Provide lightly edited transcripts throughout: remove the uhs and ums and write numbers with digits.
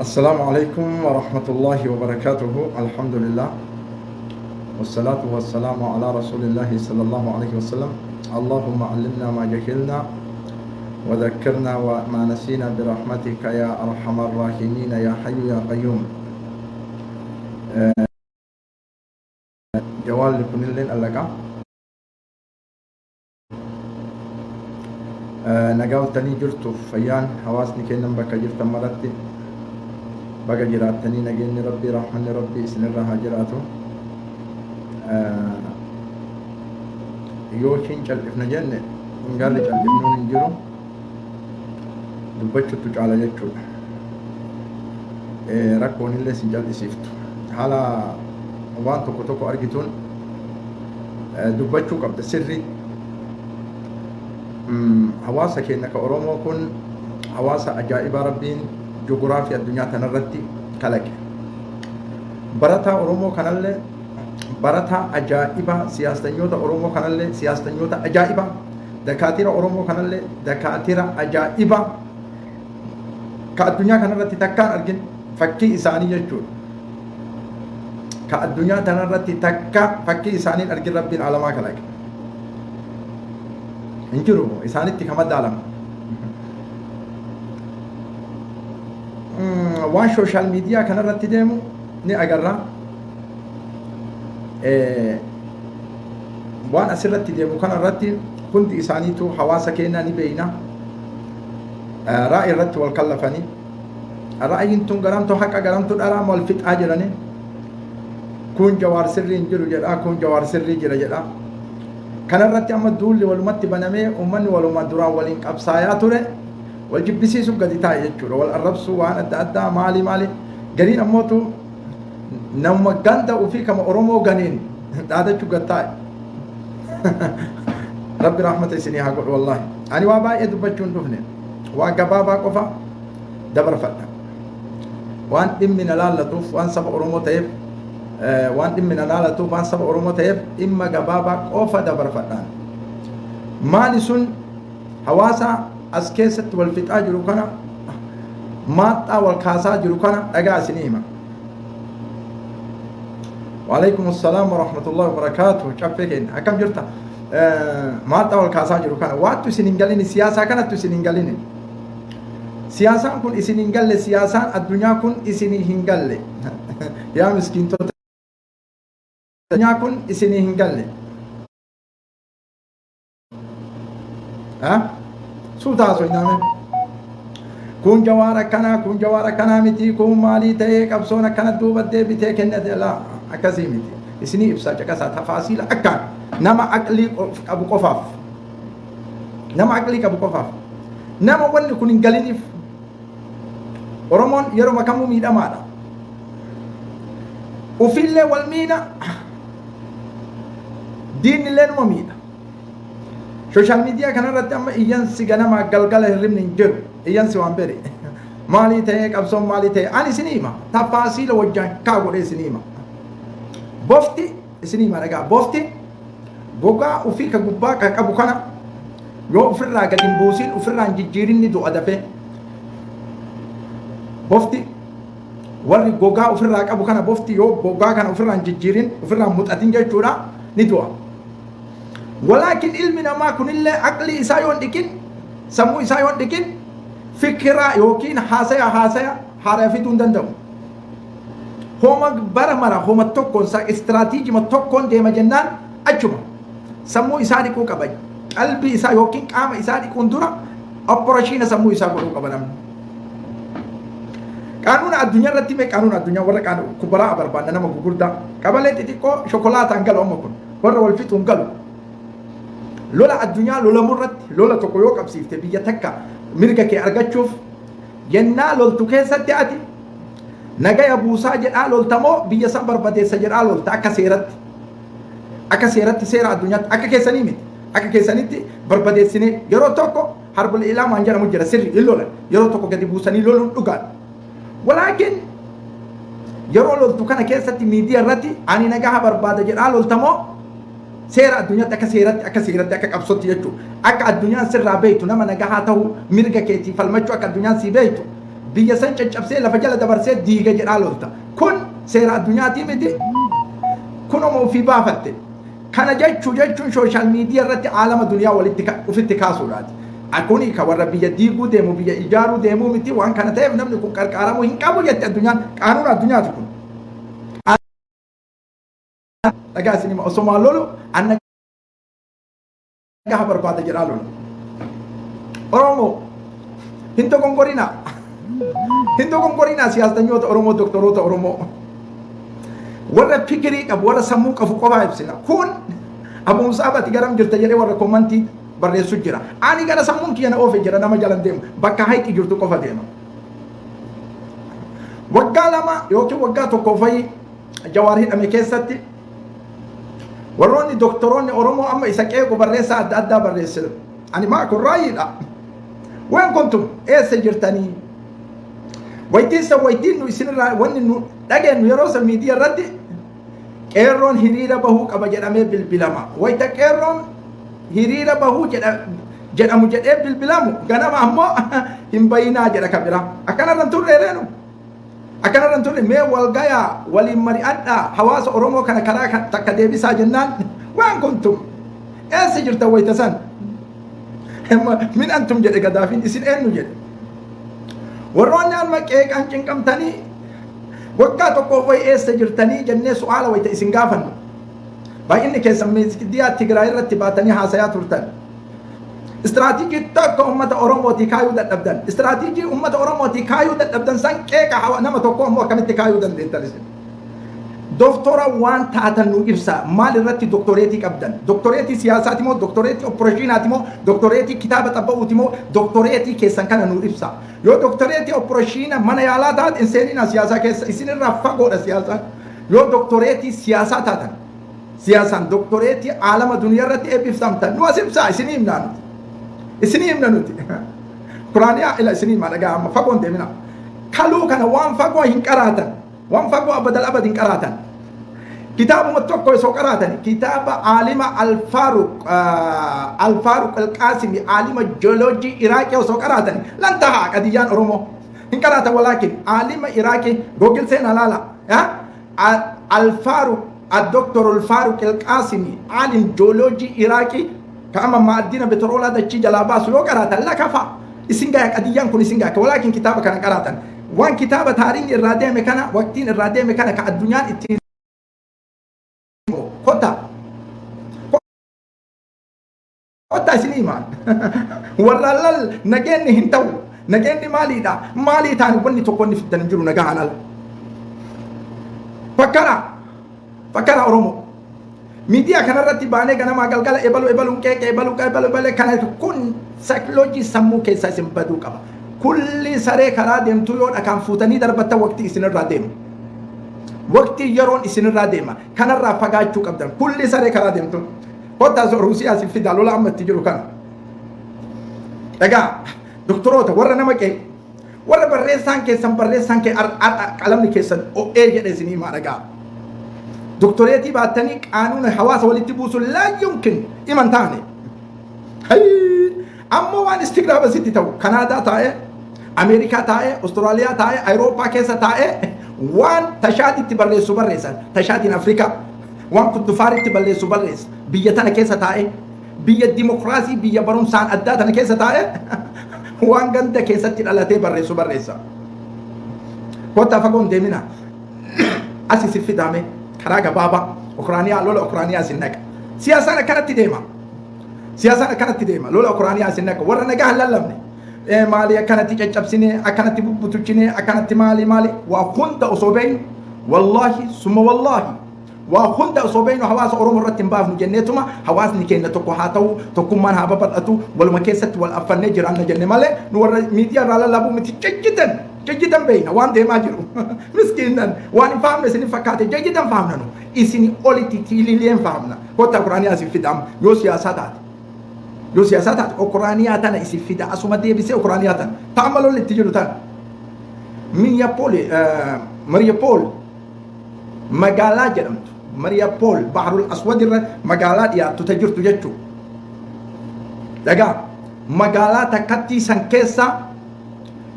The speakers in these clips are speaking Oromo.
Assalaamu alaikum warahmatullaahi wabarakaatuhu. Alhamdulillah. Wassalaatu wassalaamu alaa rasuulillaahi sallallahu alaihi wasallam. Allahumma allimna maa jahilna wa dhakkirna wa maa nasiina birahmatika yaa arhamar raahimiina yaa hayyu yaa qayyuum. Jawaalli kunilleen allaqa. Nagaa oltanii jirtu fayyaan hawaasni kennan bakka jirtan maratti baga jiraattanii nageenyi rabbii rahmanni rabbii isinirra haa jiraatu. Yoo ishiin cal'ifna jenne garri cal'ifnuun hin jiru dubbachuutu caala jechuudha. Rakkoon illee sin cal'isiiftu. Haala waan tokko tokko argituun dubbachuu qabda sirrii. Hawaasa keenya ka Oromoo kun hawaasa ajaa'ibaa Rabbiin joguraafii addunyaa tanarratti kalaqe. Barataa Oromoo kanallee barataa ajaa'ibaa, siyaastanyoota Oromoo kanallee siyaastanyoota ajaa'ibaa, dakaatira Oromoo kanallee dakaatira ajaa'ibaa ka addunyaa kanarratti takkaan argin fakkii isaanii jechuudha. Ka addunyaa tanarratti takka fakkii isaaniin argin Rabbiin alamaa kalaqe. Hin jiru isaanitti ka madaalamu. Waan sooshaal miidiyaa kanarratti deemu ni agarra. Waan asirratti deemu kanarratti hundi isaaniitu hawaasa keenyaa ni beeyna. Raa'ii irratti wal kallafanii ra'ayiin tun garamtu haqa garamtu dharaa wal fixaa jiranii kun Jawaar sirrii hin jiru jedha, kun Jawaar sirrii jira jedha. Kanarratti amma duulli walumatti banamee uummanni waluma duraan waliin qabsaayaa ture wal jibbisiisuuf gadi taa'e jechuudha. Wal arrabsuu waan adda addaa maali maali. Gariin ammootu nama ganda ofii kama Oromoo ganiin dhaadachuu gad taa'e. Rabbi rahmata isinii haa godhu wallaahi. Ani waa baay'ee dubbachuu hin dhufne. Waa gabaabaa qofa dabarfadha. Waan dhimmi na laallatuuf waan saba Oromoo ta'eef, waan dhimmi na laallatuuf waan saba Oromoo ta'eef dhimma gabaabaa qofa dabarfadhaan. Maali sun hawaasa as keessatti wal fixaa jiru kana, maaxxaa wal kaasaa jiru kana dhagaa isinii hima. Waalaikum assalaam wa rahmatullahi wa barakaatuh. Caffee keenya akkam jirta? Maaxxaa wal kaasaa jiru kana waattu isin hin galini, siyaasaa kanattu isin hin galini. Siyaasaan kun isin hin galle, siyaasaan addunyaa kun isin hin galle. Yaa miskiintota, addunyaa kun isin hin galle. Suuta haasofnaame. Kun Jawaar akkanaa, kun Jawaar akkanaa miti, kun maalii ta'ee qabsoon akkana duuba deebitee kennate laa akkasii miti. Isinii ibsaa caqasaa tafaasiila akkaan nama aqlii qabu qofaaf. Nama aqlii qabu qofaaf. Nama wanni kun hin galiniif. Oromoon yeroo kamuu miidhamaadha. Ufiillee wal miina, diinillee numa miidha. Sooshaal miidiyaa kanarratti amma iyyansi ganamaa galgala hirribni hin jiru. Iyyansi waan bere. Maalii ta'ee qabsoon maalii ta'ee ani isinii hima. Tafaasiila wajjaan kaa godhee isinii hima. Bofti isinii hima dhagaa. Bofti gogaa ofii ka gubbaa ka qabu kana yoo ofirraa gadi hin buusin, ofirraa hin jijjiirin ni du'a dafee. Bofti warri gogaa ofirraa qabu kana, bofti yoo gogaa kana ofirraa hin jijjiirin, ofirraa hin muxatin jechuudha, ni du'a. Walaakin ilmi namaa kunillee aqlii isaa yoo hin dhiqin, sammuu isaa yoo hin dhiqin, fikiraa yookiin haasaya haasaya haaraa fiduu hin danda'u. Homa bara mara homa tokkoon istiraatiijima tokkoon deema jennaan achuma sammuu isaa dhiquu qaba. Qalbii isaa yookiin qaama isaa dhiquun dura opporashiina sammuu isaa godhuu qaba namni. Qaanuuna addunyaa irratti mee qaanuuna addunyaa warra qaanu kubaraa barbaanna, nama gugurdaa qabalee xixiqqoo shokolaataan galu amma kun warra wal fixuun galu. Lola addunyaa lolamu irratti lola tokko yoo qabsiifte biyya takka mirga kee argachuuf yennaa loltu keessatti ati nagaya buusaa jedhaa loltamoo biyya san barbadeessa jedhaa lolta? Akka seeratti, akka seeratti, seera addunyaatti akka keessanii miti. Akka keessanitti barbadeessinee yeroo tokko harbul ilaa waan jedhamu jira, sirri hin lolan, yeroo tokko gadi buusanii loluun dhugaadha. Walaakin yeroo loltu kana keessatti miidiyaa irratti ani nagaha barbaada jedhaa loltamoo seera addunyaatti, akka seeratti, akka seeratti, akka qabsootti jechuudha. Akka addunyaan sirraa beektu nama nagahaa ta'uu, mirga keetii falmachuu akka addunyaan sii beektu Biyya san caccabsee lafa jala dabarsee diiga jedhaa lolta. Kun seera addunyaatii miti. Kunuma ofii baafatte. Kana jechuu jechuun social media irratti aalama duniyaa walitti ofitti kaasuudhaati. Kuni ka warra biyya diiguu deemu, biyya ijaaruu deemuu miti. Waan kana ta'eef namni kun qarqaaramuu hin qabu jette addunyaan. Qaanuun addunyaati kun. Dhagaa isin hima, osomaa lolu anna gaha barbaada jedhaa lola. Oromoo, hin dogongorinaa. Hin dogongorinaa, siyaasanyoota Oromoo, doktoroota Oromoo. Warra fikirii qabu, warra sammuu qabu qofaa ibsina. Kun abuumsa abati garam jirta jedhee warra commentii barreessu jira. Ani gara sammuun kiyya na oofe jira, nama jalan deemu. Bakka hayxi jirtu qofa deema. Waggaa 2 yookiin waggaa 1 fa'i Jawaar hidhame keessatti warroonni doktoroonni Oromoo amma isa qeequ barreessaa adda addaa barreessan. Ani maa kun raayyiidha. Waan kuntum eessa jirtanii? Waytiin san, waytiin nu isinirraa wanni nu dhageenyu, yeroo san miidiyaa irratti qeerroon hiriira bahuu qaba jedhamee bilbilama. Wayita qeerroon hiriira bahuu jedhamu jedhee bilbilamu, ganama ammoo hin bayinaa jedha kan biraa. Akkanarra hin turre reenu. Akkanarra hin turre. Mee wal gayaa, waliin mari'adhaa, hawaasa Oromoo kana karaa takka deebisaa jennaan, waan kuntum eessa jirtan wayita san? Min antum jedhe Gadaafiin, isin eenyu jedhe. Warroonni amma qeeqaan cinqamtanii waggaa tokkoof wayi eessa jirtanii jennee su'aala wayita isin gaafannu. Baay'inni keessan miidiyaa Tigraay irratti baatanii haasayaa turtan. Istiraatiijii tokko uummata Oromootii kaayuu dadhabdan. Istiraatiijii uummata Oromootii kaayuu dadhabdan san, qeeqa nama tokko ammoo akkamitti kaayuu dandeettan isin? Doktora waan taatan nu ibsa. Maal irratti doktoreetii qabdan? Doktoreetii siyaasaati moo, doktoreetii operatiinaati moo, doktoreetii kitaaba xabba'uuti moo? Doktoreetii keessan kana nu ibsa. Yoo doktoreetii operatiina mana yaalaa taate, hin seeninaa siyaasaa keessa, isinirraa fagoodha siyaasaan. Yoo doktoreetii siyaasaa taatan, siyaasaan doktoreetii aalama duniyaa irratti eebbifamtan, nu as ibsaa, isinii himnaa nuti. Isinii himna nuti. Quraaniyaa ila isinii himaa, dhagaa, amma fagoon deemina. Kaluu kana waan fagoo hin qaraatan. Waan fagoo abadal abad hin qaraatan. Kitaabuma tokko osoo qaraatan, kitaaba aalima Alfaaruq Alqaasimi, aalima jooloojii Iraaqii osoo qaraatan, lan tahaa qadiyyaan Oromoo hin qaraatan. Walaakin aalima Iraaqii Google seenaa laala. Alfaaruq, Addoktor Alfaaruq Alqaasimi, aalim jooloojii Iraaqii ka amma maaddina betroolaa dachii jalaa baasu yoo qaraatan, lakafa isin gaya, qadiyyaan kun isin gaya. Walaakin kitaaba kana qaraatan, waan kitaaba taariin irraa deeme kana, waqtiin irraa deeme kana, ka addunyaan ittiin kota kota isin himaan, warra lal nageenni hin ta'u. Nageenni maaliidha? Maalii ta'an? Wanni tokko inni fiddan hin jiru nagahaan ala. Fakkara fakkara Oromoo, miidiyaa kanarratti baanee ganamaa galgala ebalu ebaluun qeeqe, ebalu ebalu ebalu kana kun saayikoloojii sammuu keessaa isin baduu qaba. Kulli saree karaa deemtuu yoo dhakaan fuutanii darbattan, waqtii isinirraa deema. Waqtii yeroon isinirraa deema. Kanarraa fagaachuu qabdan. Kulli saree karaa deemtu. Kottaa Ruusiyaa si fidaa lola amma itti jiru kana. Egaa doktoroota, warra nama qeequ, warra barreessaan keessan, barreessaan kee qalamni keessan o'ee jedhe isinii himaa, dhagaa. Doktoreetii baattanii qaanuuna hawaasa walitti buusu laa yumkin iman taane. Ammoo waan istigraaba sitti ta'u, Kanaadaa taa'ee, Ameerikaa taa'ee, Awustiraaliyaa taa'ee, Awurooppaa keessa taa'ee waan tashaatitti barreessu barreessan, tashaatiin Afrikaa waan kuttufaaritti balleessu barreessa, biyya tana keessa taa'ee, biyya dimokiraasii, biyya barumsaan addaa tana keessa taa'ee waan ganda keessatti dhalatee barreessu barreessa. Kottaa, fagoon deemina. Asi si fidame karaa gabaabaa Ukraaniyaa, lola Ukraaniyaa sin naqa. Siyaasaan akkanatti deema. Siyaasaan akkanatti deema. Lola Ukraaniyaa sin naqa. Warra nagaa hin lallabne. Maali akkanatti caccabsine, akkanatti bubbutuchine, akkanatti maali maali, waa hunda osoo beeknu, wallaahi summa wallaahi, waa hunda osoo beeknu hawaasa Oromoo irratti hin baafnu jenneetuma, hawaasni keenya tokko haa ta'u, tokkummaan haa babal'atu, waluma keessatti wal affannee jiraanna jenne malee nu warra miidiyaa irraa lallabuu miti. Jejjitan jejjitan beekna waan deemaa jiru. Miskiinan waan hin fahamne isin fakkaate, jejjitan fahamna, nu isin olitti tiilileen fahamna. Kottaa, Quraanii asii fidam. Yoo siyaasaa taate, yoo siyaasaa taate, Ukraaniyaa tana isin fida, asuma deebisee Ukraaniyaa tana ta'amma lolli itti jiru tana. Minneapolis, Mariupol magaalaa jedhamtu, Mariupol Bahrul Aswad irra magaalaa dhiyaattu ta jirtu jechuudha. Dhagaa, magaalaa takkattii san keessa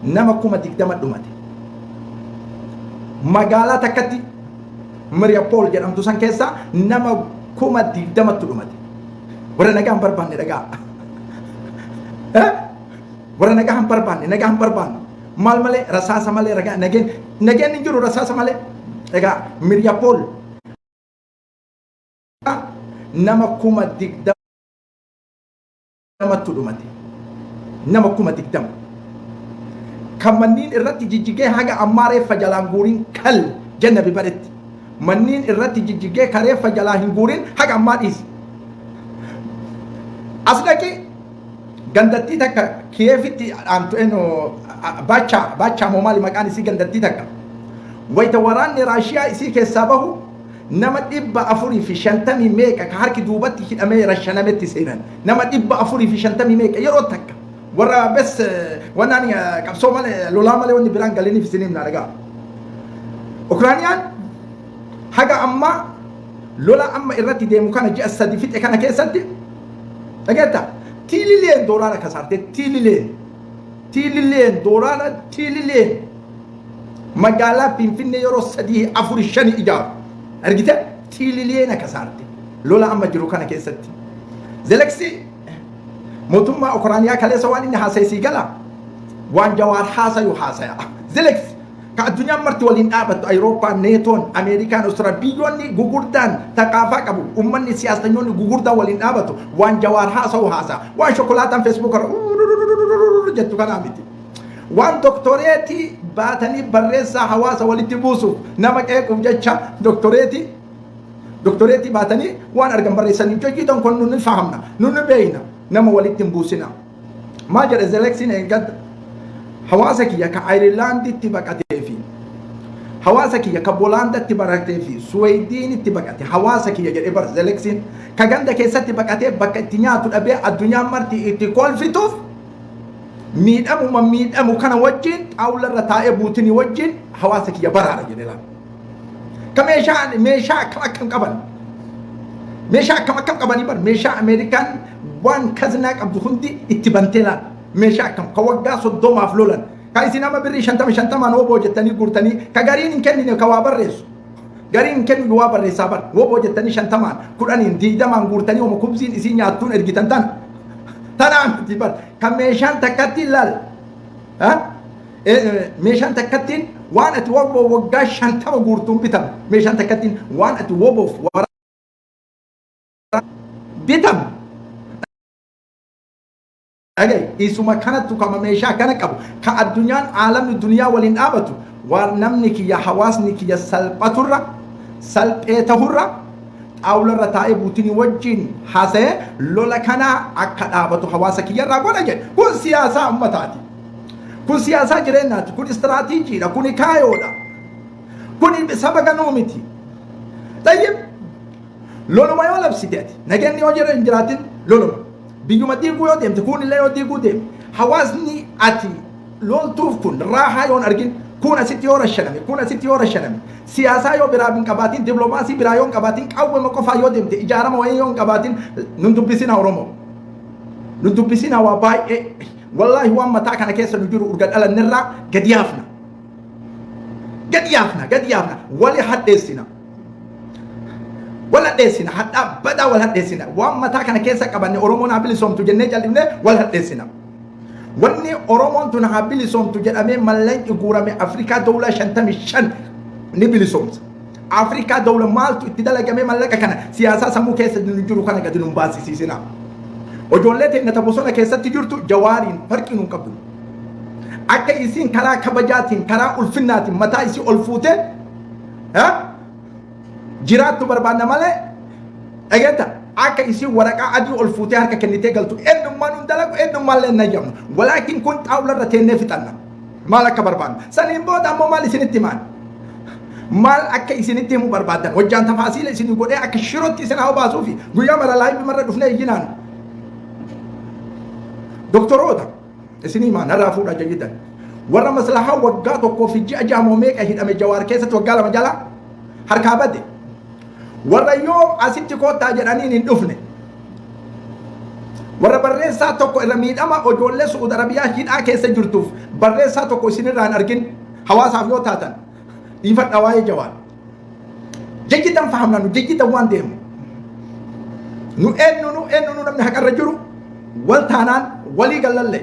Nama 20,000 dhumate. Magaalaa takkatti Mariupol jedhamtu san keessa nama 20,000tti dhumate. Warra nagaa hin barbaanne dhagaa. Warra nagaa hin barbaanne, nagaa hin barbaanne. Maal malee? Rasaasa malee ragaa nageen nageen hin jiru rasaasa malee. Egaa Mariupol nama 20,000tti dhumate. Nama 20,000. Kan manniin irratti jijjigee haga ammaa reeffa jalaan guuriin kal jenna bibaretti. Manniin irratti jijjigee ka reeffa jalaa hin guurin haga ammaa dhiisi. As dhaqi, gandattii takka Kiyeefitti aantu, eno Baachaa, Baachaa moo maali maqaan isii, gandattii takka. Wayita waraanni Raashiyaa isii keessaa bahu nama 450 meeqa ka harki duubatti hidhamee rashanametti seenan. Nama 450 meeqa yeroo takka. Warra bes wannaan qabsoo malee, lolaa malee wanni biraan galiniif isin himna dhagaa. Ukraaniyaan haga ammaa lola amma irratti deemu kana ji'a 3 fixe kana keessatti, dhageetta, tiilileen doolaara kasaarte, tiilileen tiilileen doolaara, tiilileen magaalaa Finfinnee yeroo sadii afur shani ijaaru argite, tiilileena kasaarte lola amma jiru kana keessatti. Zelensky mootummaa Ukraaniyaa kaleessa waan inni haasa'e sii gala, waan Jawaar haasayu haasaya. Zelensky ka addunyaan marti waliin dhaabattu, Awurooppaan, Neetoon, Ameerikaan, Austraaliyaa, biyyoonni gugurdaan taqaafaa qabu, uummanni siyaasanyoonni gugurdaan waliin dhaabatu waan Jawaar haasa'u haasa'a. Waan shokolaataan Facebook irra jettu kanaa miti. Waan doktoreetii baatanii barreessaa hawaasa walitti buusuuf, nama qeequuf jecha doktoreetii baatanii waan argan barreessanii hojjetan kun nu ni fahamna, nu ni beeyna, nama walitti hin buusina. Maal jedhe Zelenskiin eeggadda? Hawaasa kiyya ka Ayirlaanditti baqatee fi hawaasa kiyya ka Boolaandatti baratee fi Suweediinitti baqate, hawaasa kiyya jedhee bar Zelenskiin, ka ganda keessatti baqatee bakka itti nyaatu dhabee addunyaan marti itti kolfituuf, miidhamuma miidhamu kana wajjin xaawularra taa'ee Puutinii wajjin hawaasa kiyya baraara jedhee laala. Ka meeshaa akkam akkam qaban, meeshaa akkam akkam qabanii bar, meeshaa Ameerikaan waan kaznaa qabdu hundi itti bantee laala. Meeshaa akkam ka waggaa 30f lolan, ka isin amma birrii 50 50n woboo jettanii guurtanii, ka gariin hin kennine, ka waa barreessu gariin hin kennine, waa barreessaa bar, woboo jettanii 50n 10n 20n guurtanii oma kubziin isii nyaattuun ergitan tana tanaa miti bar. Ka meeshaan takkatti laal, meeshaan takkattiin waan ati woboo waggaa 50 guurtuun bitamu, meeshaan takkattiin waan ati woboof bitamu. Dhagaye, isuma kanattu kama meeshaa kana qabu, ka addunyaan aalamni duniyaa waliin dhaabatu, waan namni kiyya, hawaasni kiyya salphaturra, salphee tahurra, xaawularra taa'ee Puutinii wajjin haasa'ee lola kanaa akka dhaabatu hawaasa kiyyarraa godha jedhe. Kun siyaasaa ummataati. Kun siyaasaa jireenyaati. Kun istiraatiijiidha. Kun kaayoodha. Kun saba ganuu miti. Tayyib, loluma yoo labsite ati, nageenyi yoo jira hin jiraatin, loluma. Biyyuma diiguu yoo deemte, kun illee yoo diiguu deemte, hawaasni ati loltuuf kun raahaa yoon argin, kun asitti yoo rashaname, kun asitti yoo rashaname, siyaasaa yoo biraa hin qabaatin, diploomaasii biraa yoo hin qabaatin, qawwema qofaa yoo deemte, ijaarama wayii yoo hin qabaatin, nun dubbisina Oromoo. Nun dubbisina waa baay'ee. Wallaahi waan mataa kana keessa nu jiru urga dhalannirraa gadi yaafna. Gadi yaafna, gadi yaafna. Wali hadheessina. Wal hadheessina, hadhaa badaa wal hadheessina. Waan mataa kana keessa qabanne Oromoon haa bilisoomtu jennee cal'ifnee wal hadheessina. Wanni Oromoon tun haa bilisoomtu jedhamee mallaqni guurame Afrikaa dawlaa 55 ni bilisoomsa. Afrikaa dawla maaltu itti dalagamee mallaqa kana? Siyaasaa sammuu keessa nu jiru kana gadi nun baasisiisina. Ijoollee teenya ta bosona keessatti jirtu Jawaariin farqii nun qabdu. Akka isiin karaa kabajaatiin, karaa ulfinnaatiin mataa isii ol fuutee jiraattu barbaanna malee, dhageetta, akka isiin waraqaa adii ol fuutee harka kennitee galtu eenyummaan nun dalagu, eenyummaan illee hin ayyamnu. Walaakin kun xaawularra teennee fixanna. Maal akka barbaannu. Saniin booda ammoo maal isinitti himaan? Maal akka isinitti himu barbaadan? Hojjaan tafaasiila isinii godhee akka shirootti isin haa baasuufi guyyaa mara live marra dhufnee iyyinaan. Doktoroota isinii himaa, narraa fuudhaa jayyidan. Warra maslahaa waggaa tokkoo fi ji'a 6 moo meeqa hidhame Jawaar keessatti waggaa 2 jala harkaa bade. Warra yoo asitti koottaa jedhaniin hin dhufne. Warra barreessaa tokko irra miidhama ijoollee Su'uud Arabiyaa hidhaa keessa jirtuuf barreessaa tokko isinirraa hin argin hawaasaaf yoo taatan dhiifadha waa'ee Jawaar. Jejjitan fahamna nu jejjitan waan deemu. Nu eenyu nu eenyu nu namni haqarra jiru wal taanaan walii gallalle.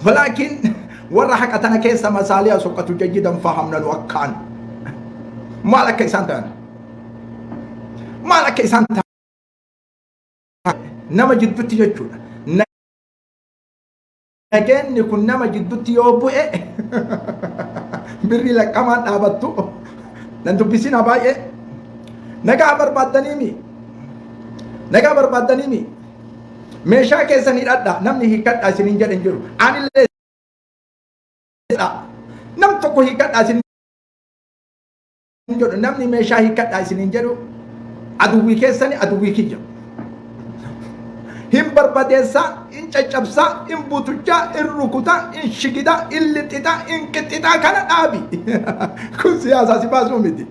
Walaakin warra haqa tana keessa masaaliyaa soqqatu jejjitan fahamna nu akkaan. Maal akka isaan ta'an? Maal akka isaan ta'an? Nama jidduutti jechuudha. Nageenyi kun nama jidduutti yoo bu'e birrii laqqamaan dhaabattu nan dubbisina baay'ee. Nagaa barbaaddaniimi. Nagaa barbaaddaniimi. Meeshaa keessan hidhadha namni hiikkadha isiniin jedhe hin jiru. Anillee nam tokko hiikkadha isin jedhu namni meeshaa hiikkadha isiniin jedhu aduwwii keessani aduwwii kiyya. Hin barbadeessaa, hin caccabsaa, hin butuchaa, hin rukutaa, hin shigidaa, hin lixixaa, hin qixxixaa kana dhaabi. Kun siyaasaa si baasuu miti.